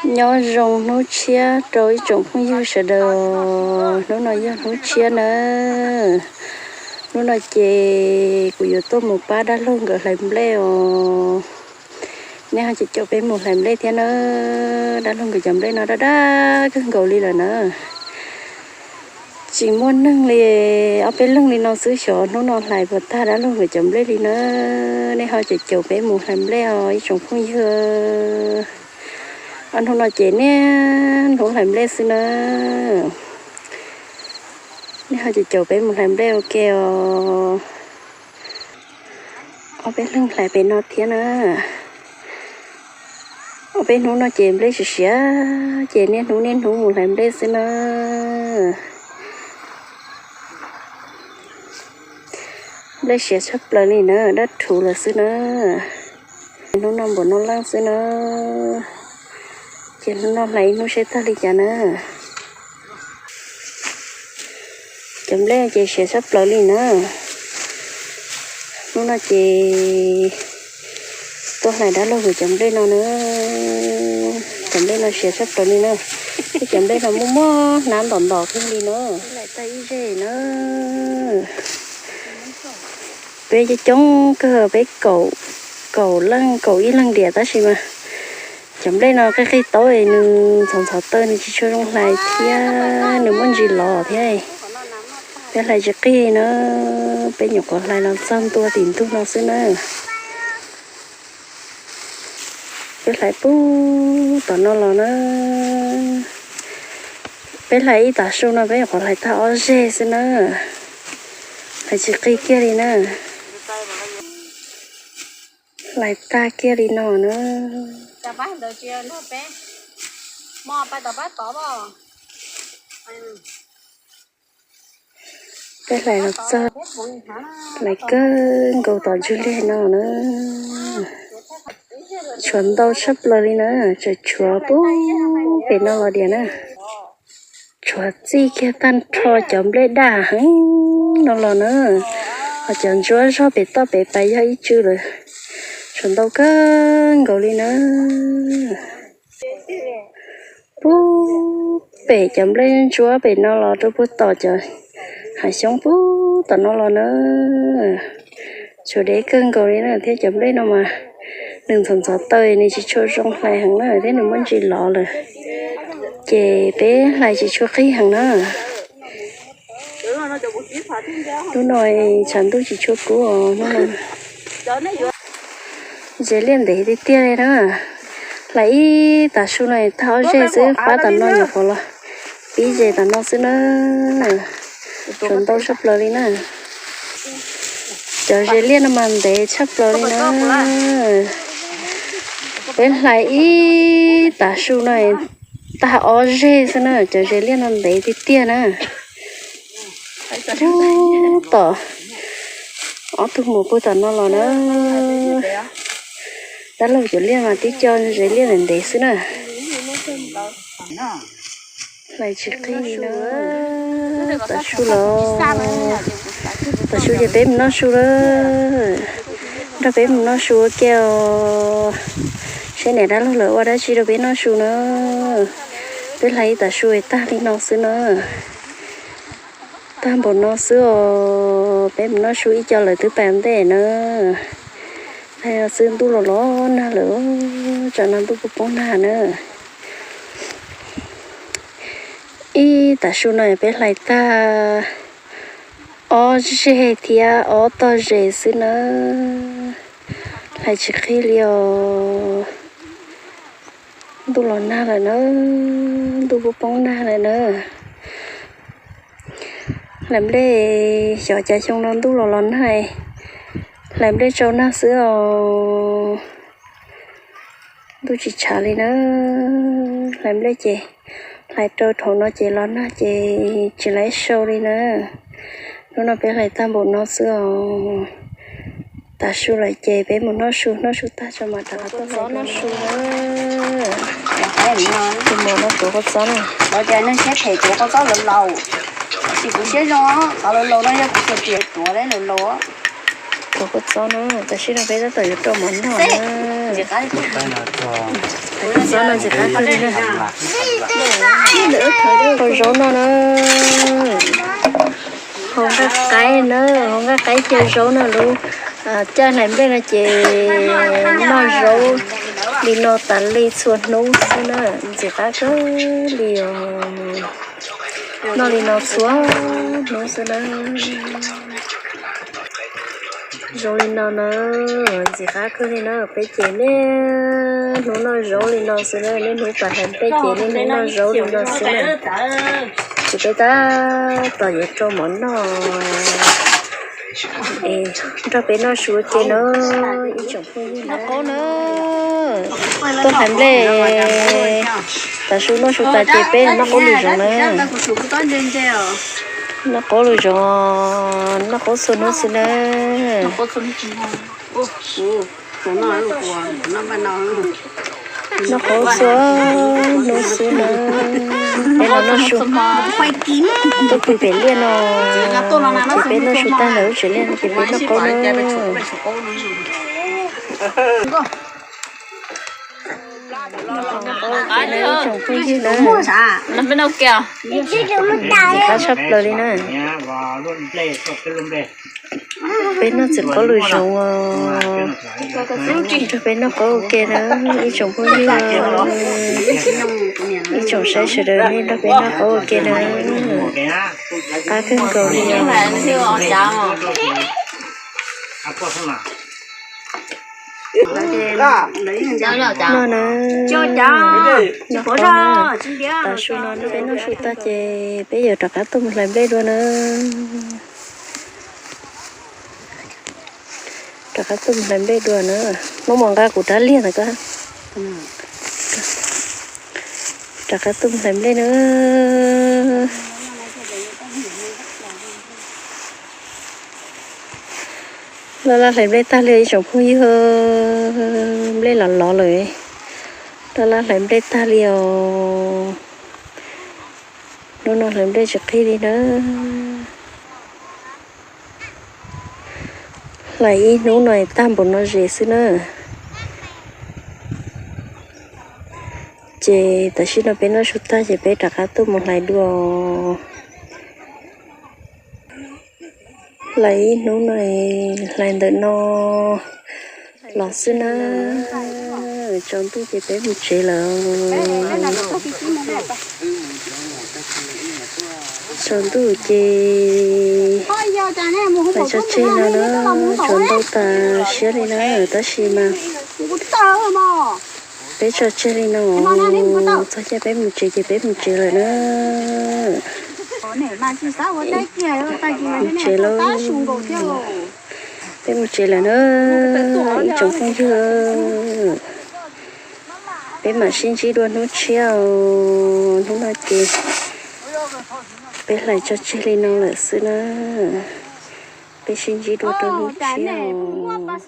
Nyob zoo hnub tshiab rau ib tsoom phooj ywg sawv daws, hnub no yog hnub tshiab nawb. Hnub no ces kuv yuav tuaj mus pab dab laug nkawd hlais nplej os. Nej ho caum caum peb mus hlais nplej thiab nawb. Dab laug nkawd cov nplej no daj daj kawg nkaus li lawm na. Tsis muaj neeg li, ob peb leeg li no xwb xyov hnub no hlais puas tag dab laug nkawd cov nplej li na. Nej ho caum caum peb mus hlais nplej os ib tsoom phooj ywg. Ob hnub no ces niaj hnub hlais nplej xwb na. Nej ho caum caum peb mus hlais nplej ua ke os. Ob peb leeg hlais pem no thiab na. Ob peb hnub no ces nplej siav siav ces niaj hnub niaj hnub mus hlais nplej xwb na. Nplej siav tshaj plaws li na, daj rhuv lawm xwb na. Hnub no npaum no leej xwb na. Ces hnub no hlais ib hnub seb tag li cas na. Cov nplej ces siav tshaj plaws li na. Hnub no ces tuaj hlais dab laug nkawd cov nplej no na. Cov nplej no siav tshaj plaws li na. Tej cov nplej no muaj muaj hnab ntom ntom kawg li na. Hlais tag ib zej na. Peb coob coob kawg, peb kaum, kaum leej kaum ib leeg diam tab sis mas cov nplej no qij qij taub es nws ntxhov ntxhov taw nws tsis tshua zoo hlais thiab nws muaj ntsis lov thiab. Peb hlais tsis qij na, peb nyuam qhuav hlais los txog ntua tim ntug no xwb na. Peb hlais puag tom no los na. Peb hlais ib tav su no peb nyuam qhuav hlais tag ob zeg xwb na. Hlais tsis qij kiag li na. Hlais tag kiag li no na. Peb hlais los txog, hlais kawg nkaus tom ntug liaj no na. Tshuav ntau tshaj plaws li na, tseem tshuav puag pem no los diam na. Tshuav txij kiag tag nrho cov nplej daj heev no los na. Ho cov ntsuab zog pem toj pem pais yog ib tsw lawm. Tshuav ntau kawg nkaus li na. Puag pem cov nplej ntsuab pem no los rau puag tom cov hav xyoob puag tom no los na. Tshuav deb kawg nkaus li na thiab cov nplej no mas nws ntxhov ntxhov taw nws tsis tshua zoo hlais heev na thiab nws muaj ntsis lov lawm. Ces peb hlais tsis tshua qig heev na. Hnub no tshav ntuj tsis tshua kub os hnub no. Ze liaj ntev tiag tiag li na. Hlais ib tav su no tag ob zeg xwb, pab tom no nyuam qhuav los pib ze tom no xwb na. Tshuav ntau tshaj plaws li na. Cov ze liaj no mas ntev tshaj plaws li na. Peb hlais ib tav su no tag ob zeg xwb na, cov ze liaj no ntev tiag tiag na. Puag tom, ob tug mus puag tom no los na. Dab laug cov liaj mas tib co ze liaj ntev ntev xwb na. Hlais tsis qig li na. Tav su los, tav su ces peb mus noj su lawm. Nrog peb mus noj su ua ke os. Seb niam dab laug lawv ua dab tsi rau peb noj su na. Peb hlais ib tav su tag li no xwb na. Tag npaum no xwb os, peb mus noj su ib co lawv twb pais ntej na. Tag no xwb ntuj los los nag lawm, tsam no ntuj poob poob nag na. Ib tav su no peb hlais tag ob zeg thiab ob tog zes xwb na. Hlais tsis qig li os. Ntuj los nag lawm na, ntuj poob poob nag lawm na. Hlais nplej, xyov cas xyoo no ntuj los los nag, hlais nplej tsau nag xwb os. Ntuj tsis tshav li na. Hlais nplej ces hlais rau thaum no ces los nag ces tsis laib sau li na. Hnub no peb hlais tag npaum no xwb os. Tav su lawm ces peb mus noj su, noj su tag tso mam rov qab tuaj hlais noj su na. Tus mos no tuav kua txob na. Los tias neeg siab phem tuav kua txob laus laus, tab sis kuv siab zoo, qhov laus laus no yog kuv tias tias tuav laus laus. Tuav kua txob na, tam sim no peb tab tom yuav rau mov noj na. Xyov no ntxim qab kawg li na. Hau zaub no na, hau nqaij qaib na, hau nqaij qaib cia zaub no, lub caij hlais nplej no ces noj zaub li no tas li txhua hnub xwb na, ntxim qab kawg li os. Noj li no txhua hnub xwb na. Zoo li no na, ntxim qab kawg li na, peb ces niaj hnub noj zaub li no xwb na, niaj hnub pas hlais nplej ces niaj hnub noj zaub li no xwb na. Ces peb tab tom yuav rau mov noj es nrog peb noj su ua ke na, ib tsoom phooj ywg. Noj qaub na, tuaj hlais nplej, tav su noj su tas ces peb noj qaub lwm zoov na. Noj qaub lwm zoov, noj qaub txhua hnub xwb na. Noj qaub txhua hnub xwb na. Peb los noj su, tuaj pw pem liaj no, ces peb noj su tag ntawm lub tsev liaj no ces peb noj qaub na. Noj qaub ua ke na ib tsoom phooj ywg na. Ntxim qab tshaj plaws li na. Peb noj txiv qaub lwm zoov os. Nrog peb noj qaub ua ke na ib tsoom phooj ywg, ib tsoom saib sawv daws nej nrog peb noj qaub ua ke na. Qab kawg nkaus li os. Noj na, noj qaub na. Tav su no peb noj su tag ces peb yuav rov qab tuaj mus hlais nplej dua na. Rov qab tuaj mus hlais nplej dua na. Hnub mos nqa kuv rab liag ntawd ko. Rov qab tuaj mus hlais nplej na. Laj laj hlais nplej tag li ib tsoom phooj ywg, nplej los lov lawm. Laj laj hlais nplej tag li os. Hnub no hlais nplej tsis qig li na. Hlais ib hnub no tag npaum no zes xwb na. Ces tam sim no peb noj su tag ces peb rov qab tuaj mus hlais dua. Hlais ib hnub no, hlais ntawm no los xwb na. Tsaus ntuj ces peb mus tsev lawm. Tsaus ntuj ces hlais tso tseg no na, tsaus ntuj tas siab li na, tab sis mas peb tso tseg li no, txog caij peb mus tsev ces peb mus tsev lawm na. Mus tsev lawm. Peb mus tsev lawm na, ib tsoom phooj ywg. Peb mam sib ntsib dua hnub tshiab os. Hnub no ces peb hlais tso tseg li no lawm xwb na. Peb sib ntsib dua rau hnub tshiab os.